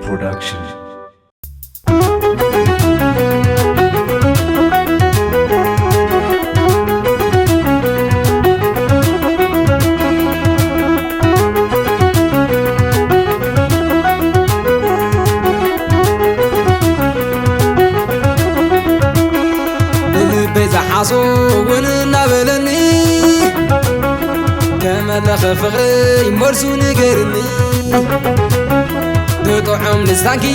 Production. ብልበይ ዝሓሶ እውን እናበለኒ፣ ከመለኸ ፍቕረይ መልሱ ንገርኒ። ብጥዑም ልሳንኪ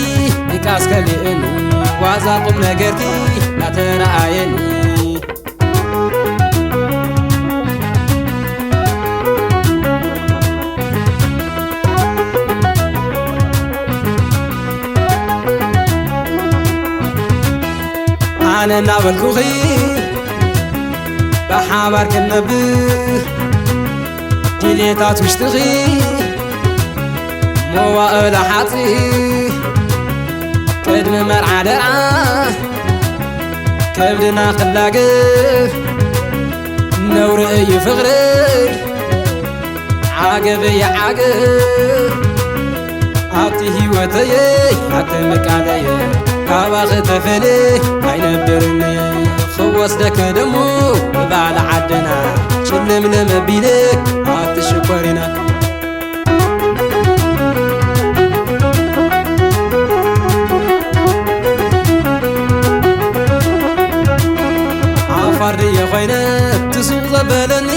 ድቃስ ከሊእኒ፣ ዋዛ ቁም ነገርኪ እናተረኣየኒ። ኣነ እናበልኩኺ ብሓባር ክንነብር፣ ድሌታት ውሽጥኺ መዋእለ ሓፂ፣ ቅድሚ መርዓ ደርዓ ከብድና ክላገብ፣ ነውሪ እዩ ፍቕረይ፣ ዓገብ እዩ ዓገብ። ኣብቲ ህይወተየ ኣተመቃለየ፣ ካባኺ ተፈልየ ኣይነብርን። ክወስደኪ ደሞ ብባህሊ ዓድና፣ ሽልምልም ኣቢለ ኣብቲ ሽኮሪና። ዓፋር ድየ ኮይነ ትሱቕ ዘበለኒ፣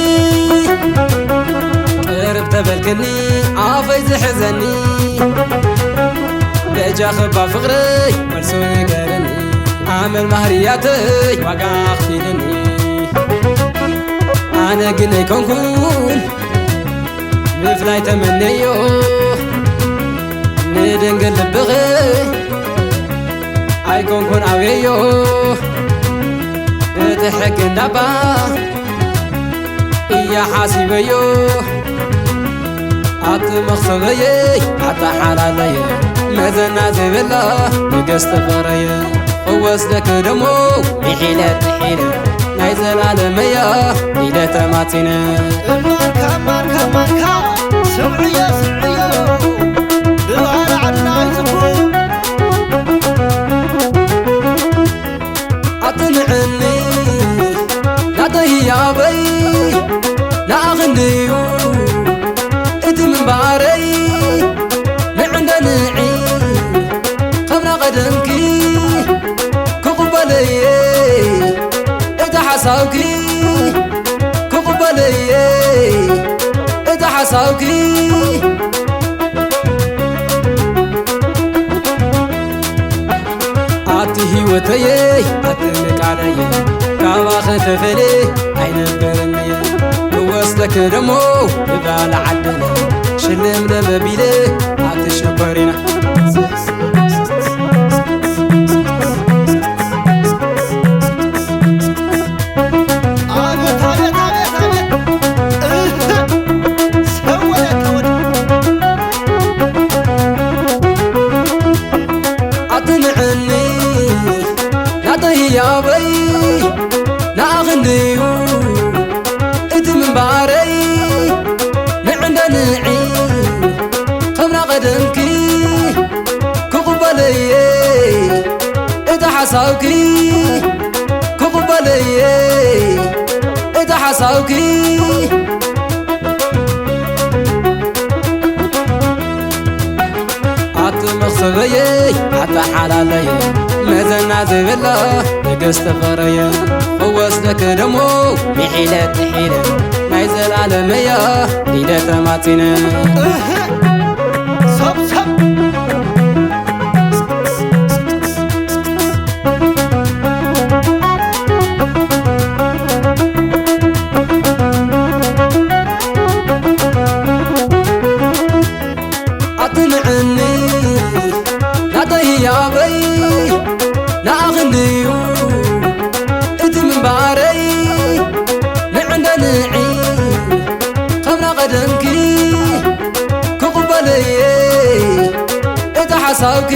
ቅርብ ተበልክኒ ኣፈይ ዝሕዘኒ። በጃኺ እባ ፍቕረይ መልሱ ንገርኒ፣ ኣመል ማህርያተይ ዋጋ ኣኽፊልኒ። ኣነ ግን ኣይኮንኩን ምፍላይ ተመነዮ፣ ንድንግል ልብኺ ኣይኮንኩን ኣብየዮ። እቲ ሕጊ እንዳባ እያ ሓሲበዮ፣ ኣቲ መኽሰበየ ኣተሓላለየ፣ መዘና ዘይብላ ንግስቲ ፍቕረየ። ክወስደኪ ደሞ ምሒለ ጥሒለ፣ ናይ ዘላለመያ ኢለ ተማቲነ። ማርካ ማርካ ማርካ፣ ስምዕዮ ስምዕዮ፣ ብባህሊ ዓድና ኣይዝኩ። ኣትንዕኒ ናተይ ህያበይ፣ ንኣኽንድዩ እቲ ምንባረይ። ንዕንደ ንዒ ከምና ቀደምኪ ክቕበለየ፣ እቲ ሓሳብኪ ክቕበለየ፣ እቲ ሓሳብኪ። ኣቲ ህይወተየ፣ ኣቲ ንቃለየ፣ ካባኺ ተፈልየ ኣይነበረንየ። ክወስደኪ ደሞ ብባህሊ ዓድና፣ ሽልምልም ኣቢለ ኣቲ ሽኮሪና። ኣቤት፣ ኣቤት፣ ኣቤት፣ ኣቤት። እህ፣ ሰወደ፣ ሰወደ። ኣትንዕኒ ናተይ ህያበይ፣ ንኣኽንድዩ እቲ ምንባረይ። ንዕንደ ንዒ ከምና ቀደምኪ ክቕበለየ፣ እቲ ሓሳብኪ ክቕበለየ፣ እቲ ሓሳብኪ። ኣቲ መኽሰበየ፣ ኣተሓላለየ፣ መዘና ዘይብላ ንግስቲ ፍቕረየ። ክወስደኪ ደሞ ምሒለ ጥሒለ፣ ናይ ዘላለመያ ኢለ ተማቲነ። እህ፣ ሰብ ሰብ። ኣትንዕኒ ናተይ ህያበይ፣ ንኣኽንድዩ እቲ ምንባረይ። ንዕንደ ንዒ ከምና ቀደምኪ ክቕበለየ፣ እቲ ሓሳብኪ